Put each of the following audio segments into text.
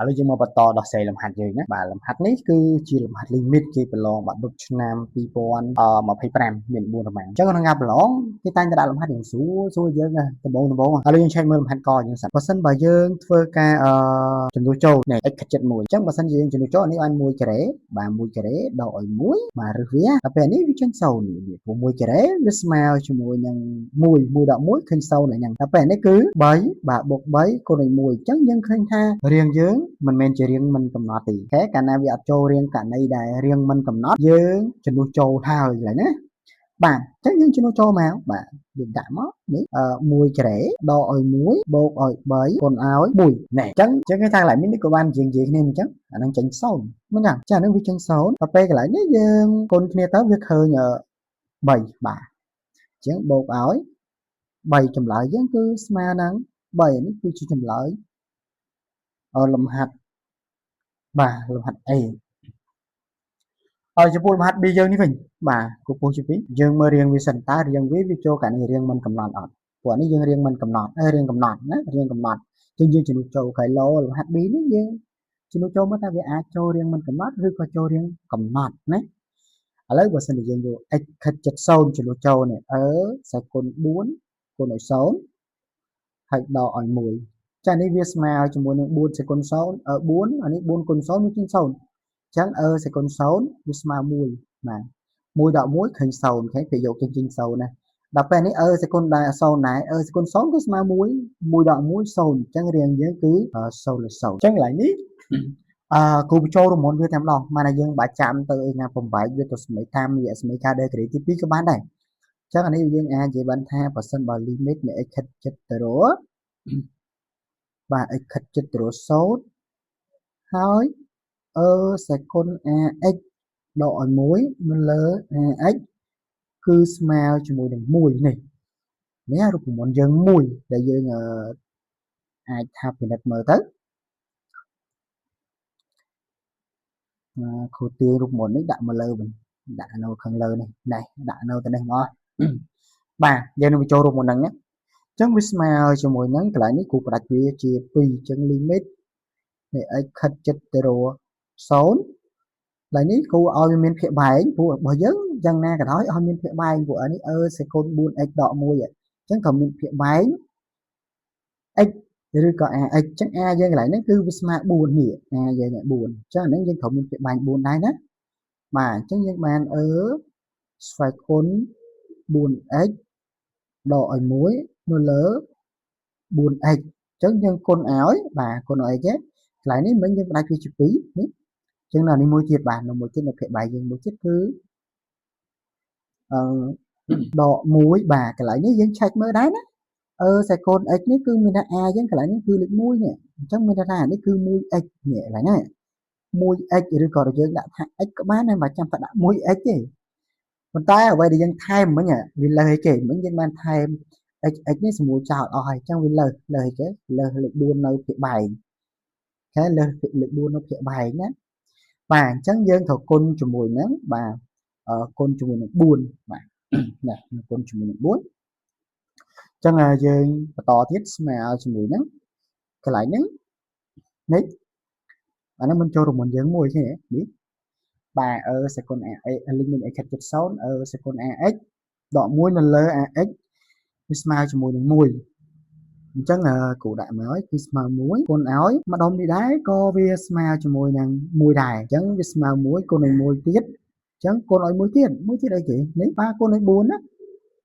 ឥឡូវយើងមកបន្តដោះស្រាយលំហាត់យើងណាបាទលំហាត់នេះគឺជាលំហាត់ limit គេប្រឡងបាទដប់ឆ្នាំ2025មាន4រមាំងអញ្ចឹងក្នុងការប្រឡងគេតែងតែដាក់លំហាត់យ៉ាងស្រួលស្រួលយើងណាដំបូងដំបូងឥឡូវយើងឆែកមើលលំហាត់កយើងសិនបើសិនបើយើងធ្វើការអឺចំនួនចូលនេះ x ខិតចិត្ត1អញ្ចឹងបើសិនជាយើងចំនួនចូលនេះបាន1ការ៉េបាទ1ការ៉េដកឲ្យ1បាទឬវាដល់ពេលនេះវាចេញ0នេះព្រោះ1ការ៉េវាស្មើជាមួយនឹង1 1ដក1ឃើញ0ហ្នឹងដល់ពេលនេះគឺ3បាទបូក3គុណនឹង1អញ្ចឹងយើងឃើញថារាងយើងមិនមែនជារាងមិនកំណត់ទេOK កាលណាវាអត់ចូលរាងករណីដែលរាងមិនកំណត់យើងជំនួសចូលហើយឡើយណាបាទអញ្ចឹងយើងជំនួសចូលមកបាទយើងដាក់មកនេះ1ការ៉េដកឲ្យ1បូកឲ្យ3គុណឲ្យ1ណែអញ្ចឹងអញ្ចឹងគេថាកន្លែងនេះក៏បានជាងនិយាយគ្នាអញ្ចឹងអាហ្នឹងចេញ0មិនចឹងចាអាហ្នឹងវាចេញ0ដល់ពេលកន្លែងនេះយើងគុណគ្នាទៅវាឃើញ3បាទអញ្ចឹងបូកឲ្យ3ចម្លើយយើងគឺស្មើនឹង3នេះគឺជាចម្លើយលំហាត់បាទលំហាត់ A ហើយចំពោះលំហាត់ B យើងនេះវិញបាទគូពោះជា2យើងមើលរៀងវាសិនតើរៀងវាវាចូលករណីរៀងមិនកំណត់អត់ព្រោះនេះយើងរៀងមិនកំណត់រៀងកំណត់ណារៀងកំណត់ជាងយើងជំនួសចូលខៃឡូលំហាត់ B នេះយើងជំនួសចូលមកថាវាអាចចូលរៀងមិនកំណត់ឬក៏ចូលរៀងកំណត់ណាឥឡូវបើសិនជាយើងយក x ខិត70ជំនួសចូលនេះអឺសគុណ4គុណឲ្យ0ហើយដកឲ្យ1ចានេះវាស្មើជាមួយនឹង4សេគុណ0 4អានេះ4គុណ0វាជាង0អញ្ចឹងអឺសេគុណ0វាស្មើ1បាទ1ដក1ឃើញ0ឃើញពេលយកចេញចេញ0ណាដល់ពេលនេះអឺសេគុណដែរ0ដែរអឺសេគុណ0គឺស្មើ1 1ដក1 0អញ្ចឹងរាងយើងគឺ0លើ0អញ្ចឹងកន្លែងនេះអឺគ្រូបញ្ចូលរមុនវាតែម្ដងមកតែយើងបាច់ចាំទៅអីណាបំបែកវាទៅសមីតាមរយៈសមីការ degree ទី2ក៏បានដែរអញ្ចឹងអានេះយើងអាចនិយាយបានថាបើសិនបើ limit នៃ x ខិតចិត្តទៅរបាទ x ខិតចិត្តទៅរ0ហើយ អឺសេគុណ ax ដកឲ្យ1នៅលើ ax គឺស្មើជាមួយនឹង1នេះនេះរូបមន្តយើងមួយដែលយើងអាចថាពិនិត្យមើលទៅគ្រូទាញរូបមន្តនេះដាក់មកលើវិញដាក់នៅខាងលើនេះនេះដាក់នៅទៅនេះមកបាទយើងនឹងបញ្ចូលរូបមន្តហ្នឹងណាអញ្ចឹងវាស្មើជាមួយនឹងកន្លែងនេះគ្រូផ្ដាច់វាជា2អញ្ចឹង limit នៃ x ខិតចិត្តទៅរក0កន្លែងនេះគ្រូឲ្យវាមានភាគបែងព្រោះរបស់យើងយ៉ាងណាក៏ដោយឲ្យមានភាគបែងព្រោះអានេះអឺសេគុណ 4x ដក1អញ្ចឹងក៏មានភាគបែង x ឬក៏ ax អញ្ចឹង a យើងកន្លែងហ្នឹងគឺវាស្មើ4នេះ a យើង4អញ្ចឹងអាហ្នឹងយើងត្រូវមានភាគបែង4ដែរណាបាទអញ្ចឹងយើងបានអឺស្វ័យគុណ 4x ដកឲ្យ1នៅលើ 4x អញ្ចឹងយើងគុណឲ្យបាទគុណឲ្យអីគេកន្លែងនេះមិញយើងផ្ដាច់វាជា2នេះអញ្ចឹងនៅនេះមួយទៀតបាទនៅមួយទៀតនៅភាគបែងយើងមួយទៀតគឺអឺដក1បាទកន្លែងនេះយើងឆែកមើលដែរណាអឺសេកូន x នេះគឺមានថា a យើងកន្លែងនេះគឺលេខ1នេះអញ្ចឹងមានថានេះគឺ 1x នេះកន្លែងហ្នឹង 1x ឬក៏យើងដាក់ថា x ក៏បានដែរមិនចាំតែដាក់ 1x ទេប៉ុន្តែអ្វីដែលយើងថែមមិញវាលើសអីគេមិញយើងបានថែម x x នេះស្រួលចោលអស់ហើយអញ្ចឹងវាលើសលើសអីគេលើសលេខ4នៅភាគបែង OK លើសលេខ4នៅភាគបែងណាបាទអញ្ចឹងយើងត្រូវគុណជាមួយនឹងបាទគុណជាមួយនឹង4បាទណាគុណជាមួយនឹង4អញ្ចឹងយើងបន្តទៀតស្មើជាមួយនឹងកន្លែងហ្នឹងនេះអានេះមិនចូលរមុនយើងមួយទេនេះបាទអឺសេគុណ a limit x ខិតជិត0អឺសេគុណ ax ដក1នៅលើ ax វាស្មើជាមួយនឹង1អញ្ចឹងគ្រូដាក់មកហើយគឺស្មើ1គុណឲ្យម្ដុំនេះដែរក៏វាស្មើជាមួយនឹង1ដែរអញ្ចឹងវាស្មើ1គុណឲ្យ1ទៀតអញ្ចឹងគុណឲ្យ1ទៀត1ទៀតអីគេនេះបាទគុណឲ្យ4ណា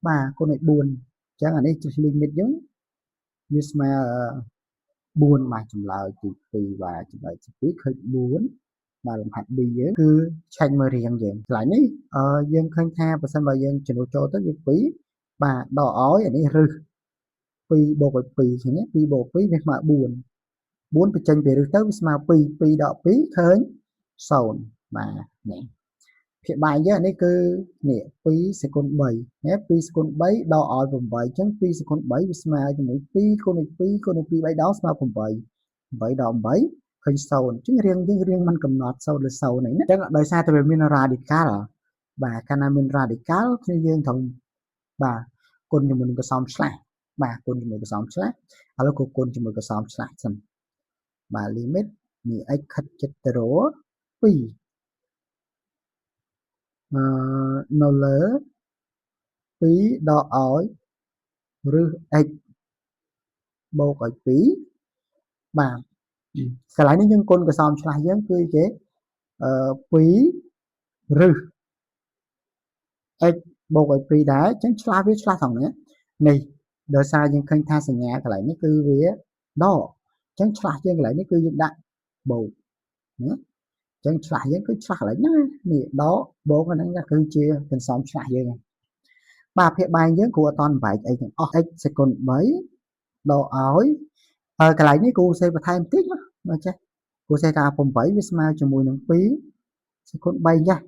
បាទគុណឲ្យ4អញ្ចឹងអានេះជា limit យើងវាស្មើ4បាទចម្លើយទី2បាទចម្លើយទី2ឃើញ4បាទលំហាត់ B យើងគឺឆែកមើលរាងយើងកន្លែងនេះអឺយើងឃើញថាបើសិនបើយើងចំនួនចូលទៅវា2បាទដកឲ្យអានេះរឹស2បូកឲ្យ2ឃើញទេ2បូក2វាស្មើ4 4បញ្ចេញពីរឹសទៅវាស្មើ2 2ដក2ឃើញ0បាទនេះភាគបែងយើងនេះគឺនេះ2សេគុណ3ណា2សេគុណ3ដកឲ្យ8អញ្ចឹង2សេគុណ3វាស្មើជាមួយ2គុណនឹង2គុណនឹង2 3ដងស្មើ8 8ដល់8ឃើញ0អញ្ចឹងរៀងយើងរៀងមិនកំណត់0លើ0ហ្នឹងណាអញ្ចឹងដោយសារតែវាមាន radical បាទកាលណាមាន radical គ្នាយើងត្រូវបាទគុណជាមួយនឹងកសោមឆ្លាស់បាទគុណជាមួយកសោមឆ្លាស់ឥឡូវក៏គុណជាមួយកសោមឆ្លាស់សិនបាទ limit នេះ x ខិតជិតទៅរក2អឺនៅលើ2ដកឲ្យឬ x បូកឲ្យ2បាទកន្លែងនេះយើងគុណកសោមឆ្លាស់យើងគឺគេអឺ2ឬ x បូកឲ្យ2ដែរអញ្ចឹងឆ្លាស់វាឆ្លាស់ថងនេះនេះដោយសារយើងឃើញថាសញ្ញាកន្លែងនេះគឺវាដកអញ្ចឹងឆ្លាស់យើងកន្លែងនេះគឺយើងដាក់បូកណាអញ្ចឹងឆ្លាស់យើងគឺឆ្លាស់កន្លែងហ្នឹងនេះដកបូកហ្នឹងគឺជាកន្សំឆ្លាស់យើងបាទភាគបែងយើងគ្រូអត់តន់បែកអីទាំងអស់ x សេគុណ3ដកឲ្យហើយកន្លែងនេះគ្រូសេបន្ថែមតិចមកចេះគ្រូសេថា8វាស្មើជាមួយនឹង2សេគុណ3ចាស់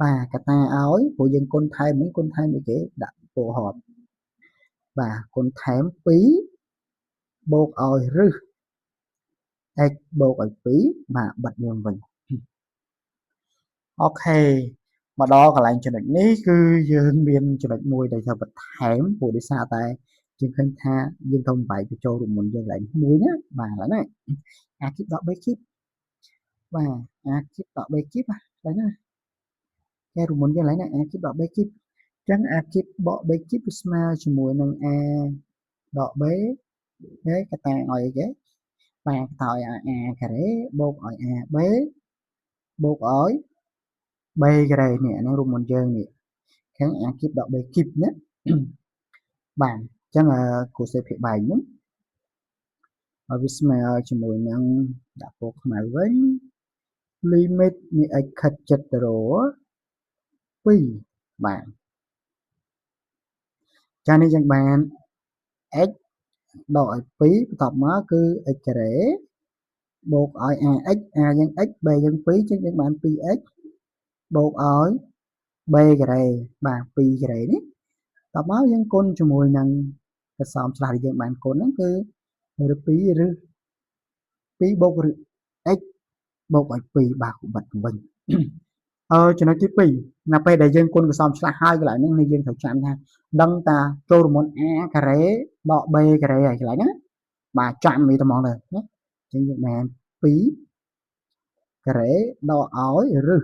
បាទកតាឲ្យព្រោះយើងគុណថែមហ្នឹងគុណថែមអីគេដាក់ពោហប់បាទគុណថែម2បូកឲ្យរឹស x បូកឲ្យ2បាទបិទវាវិញអូខេមកដល់កន្លែងចំណុចនេះគឺយើងមានចំណុចមួយដែលត្រូវបន្ថែមព្រោះដោយសារតែយើងឃើញថាយើងត្រូវបំបែកបញ្ចូលរូបមន្តយើងកន្លែងមួយណាបាទឥឡូវណា a គីបដក b គីបបាទ a គីបដក b គីបកន្លែងណាកែរូបមន្តយើងកន្លែងណា a គីបដក b គីបអញ្ចឹង a គីបបក b គីបវាស្មើជាមួយនឹង a ដក b ហើយកតាឲ្យអីគេបាទកតាឲ្យ a ការ៉េបូកឲ្យ a b បូកឲ្យ b ការ៉េនេះអាហ្នឹងរូបមន្តយើងនេះខាង a គីបដក b គីបណាបាទអញ្ចឹងគ្រូសេភាគបែកហ្នឹងឲ្យវាស្មើជាមួយនឹងដាក់ពណ៌ខ្មៅវិញ limit នៃ x ខិតជិតទៅរក2បាទចានេះយើងបាន x ដកឲ្យ2បន្ទាប់មកគឺ x ការ៉េបូកឲ្យ ax a យើង x b យើង2ចឹងយើងបាន 2x បូកឲ្យ b ការ៉េបាទ2ការ៉េនេះតមកយើងគុណជាមួយនឹងកសោមឆ្លាស់ដែលយើងបានគុណហ្នឹងគឺឬ2ឬ2បូកឬ x បូកឲ្យ2បាទបិទវិញអឺចំណុចទី2នៅពេលដែលយើងគុណកសោមឆ្លាស់ហើយកន្លែងហ្នឹងនេះយើងត្រូវចាំថាដឹងតាចូលរមុន a ការ៉េដក b ការ៉េហើយកន្លែងហ្នឹងបាទចាំវាត្មងទៅណាអញ្ចឹងយើងបាន2ការ៉េដកឲ្យឬ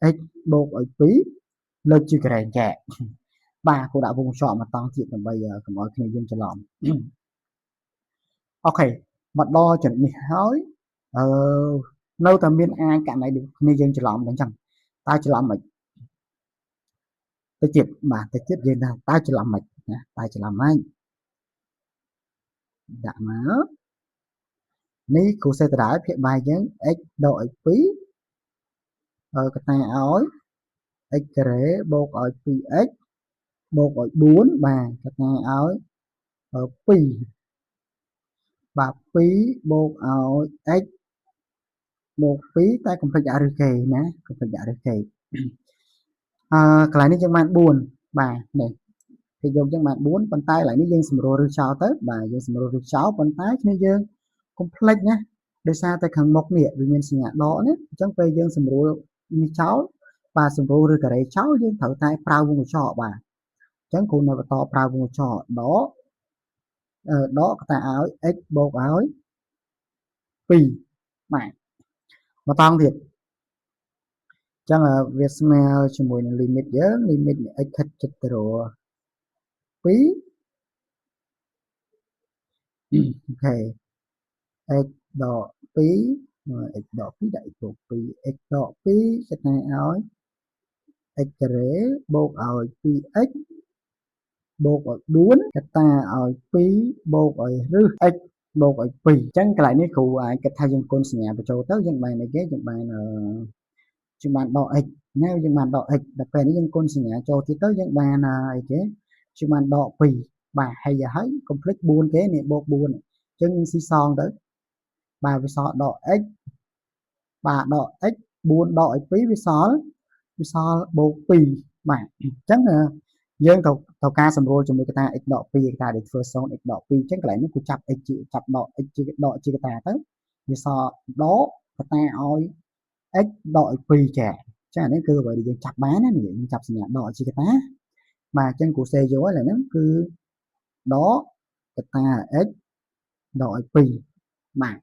អឺ x បូកឲ្យ2លើកជាការ៉េចែកបាទគូដាក់វងចកមកតង់ទៀតដើម្បីកុំឲ្យគ្នាយើងច្រឡំអូខេមកដល់ចំណុចនេះហើយអឺនៅតែមានអាចករណីគ្នាយើងច្រឡំអញ្ចឹងតើច្រឡំមិនទៅទៀតបាទទៅទៀតយើងថាតើច្រឡំមិនណាតើច្រឡំមិនដាក់មកនេះគ្រូសេតដែរភាគបាយយើង x ដកឲ្យ2អឺកតាឲ្យ x ការ៉េបូកឲ្យ 2x បូកឲ្យ4បាទកតាឲ្យ2បាទ2បូកឲ្យ x បូក2តែកុំភ្លេចដាក់ឫសគេណាកុំភ្លេចដាក់ឫសគេអឺកន្លែងនេះយើងបាន4បាទនេះគេយកយើងបាន4ប៉ុន្តែកន្លែងនេះយើងសម្រួលឫសចោលទៅបាទយើងសម្រួលឫសចោលប៉ុន្តែគ្នាយើងកុំភ្លេចណាដោយសារតែខាងមុខនេះវាមានសញ្ញាដកណាអញ្ចឹងពេលយើងសម្រួលនេះចោលបាទសម្រួលឬការ៉េចោលយើងត្រូវតែប្រើវងកញ្ចក់បាទអញ្ចឹងគ្រូនៅបន្តប្រើវងកញ្ចក់ដកដកកតាឲ្យ x បូកឲ្យ2បាទមកតង់ទៀតអញ្ចឹងវាស្មើជាមួយនឹង limit យើង limit នៃ x ខិតជិតទៅរក2អូខេ x ដក2 x ដក2ដាក់ x បូក2 x ដក2កតាឲ្យ x ការ៉េបូកឲ្យ 2x បូកឲ្យ4កតាឲ្យ2បូកឲ្យរឹស x បូកឲ្យ2អញ្ចឹងកន្លែងនេះគ្រូអាចគិតថាយើងគុណសញ្ញាបញ្ចូលទៅយើងបានអីគេយើងបានអឺយើងបានដក x ណាយើងបានដក x ដល់ពេលនេះយើងគុណសញ្ញាចូលទៀតទៅយើងបានអីគេយើងបានដក2បាទហើយហើយកុំភ្លេច4គេនេះបូក4អញ្ចឹងស៊ីសងទៅបាទវាសល់ដក x បាទដក x 4ដកឲ្យ2វាសល់បូក2បាទអញ្ចឹងយើងត្រូវត្រូវការសម្រួលជាមួយកតា x ដក2កតាដែលធ្វើ0 x ដក2អញ្ចឹងកន្លែងនេះគូចាប់ x ជាចាប់ដក x ជាដកជាកតាទៅវាសល់ដកកតាឲ្យ x ដកឲ្យ2ចាចានេះគឺអ្វីដែលយើងចាប់បានណានេះយើងចាប់សញ្ញាដកជាកតាបាទអញ្ចឹងគ្រូសេយកឥឡូវហ្នឹងគឺដកកតា x ដកឲ្យ2 បាទ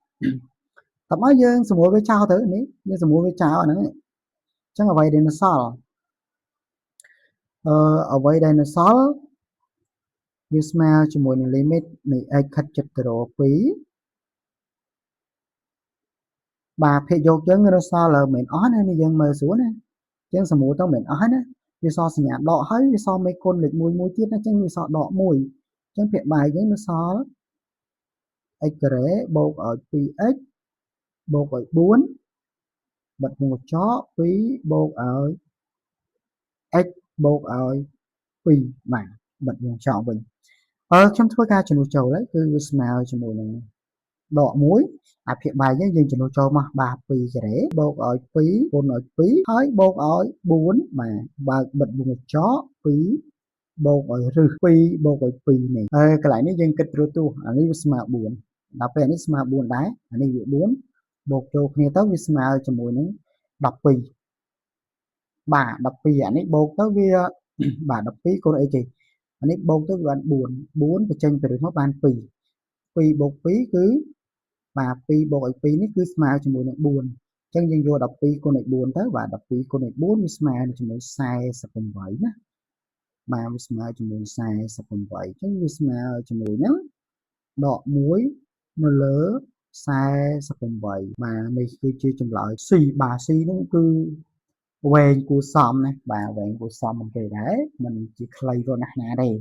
តោះមកយើងសម្រួលវាចោលទៅនេះយើងសម្រួលវាចោលអាហ្នឹងអញ្ចឹងអ្វីដែលនៅសល់អឺអ្វីដែលនៅសល់វាស្មើជាមួយនឹង limit នៃ x ខិតជិតទៅរក2បាទភាគយកយើងនៅសល់មិនអស់ណានេះយើងមើលស្រួលណាយើងសម្រួលទៅមិនអស់ណាវាសល់សញ្ញាដកហើយវាសល់មេគុណលេខ1មួយទៀតណាអញ្ចឹងវាសល់ដក1អញ្ចឹងភាគបែកយើងនៅសល់ x ការ៉េបូកឲ្យ 2x បូកឲ្យ4បិទវង់ក្រចក2បូកឲ្យ x បូកឲ្យ2បាទបិទវង់ក្រចកវិញអឺខ្ញុំធ្វើការជំនួសចូលហើយគឺវាស្មើជាមួយនឹងដក1អាភាគបែកយើងយើងជំនួសចូលមកបាទ2ការ៉េបូកឲ្យ2គុណឲ្យ2ហើយបូកឲ្យ4បាទបើកបិទវង់ក្រចក2បូកឲ្យរឹស2បូកឲ្យ2នេះហើយកន្លែងនេះយើងគិតត្រួសទោសអានេះវាស្មើ4ដល់ពេលអានេះស្មើ4ដែរអានេះវា4បូកចូលគ្នាទៅវាស្មើជាមួយនឹង12បាទ12អានេះបូកទៅវាបាទ12គុណអីគេអានេះបូកទៅវាបាន4 4បញ្ចេញពីរឹសមកបាន2 2បូក2គឺបាទ2បូកឲ្យ2នេះគឺស្មើជាមួយនឹង4អញ្ចឹងយើងយក12គុណឲ្យ4ទៅបាទ12គុណឲ្យ4វាស្មើនឹងជាមួយ48ណាបាទវាស្មើជាមួយ48អញ្ចឹងវាស្មើជាមួយនឹងដក1នៅលើ48បាទនេះគឺជាចម្លើយ C បាទ C ហ្នឹងគឺវែងគួរសមណាបាទវែងគួរសមមិនគេដែរមិនជាខ្លីរត់ណាស់ណាទេ។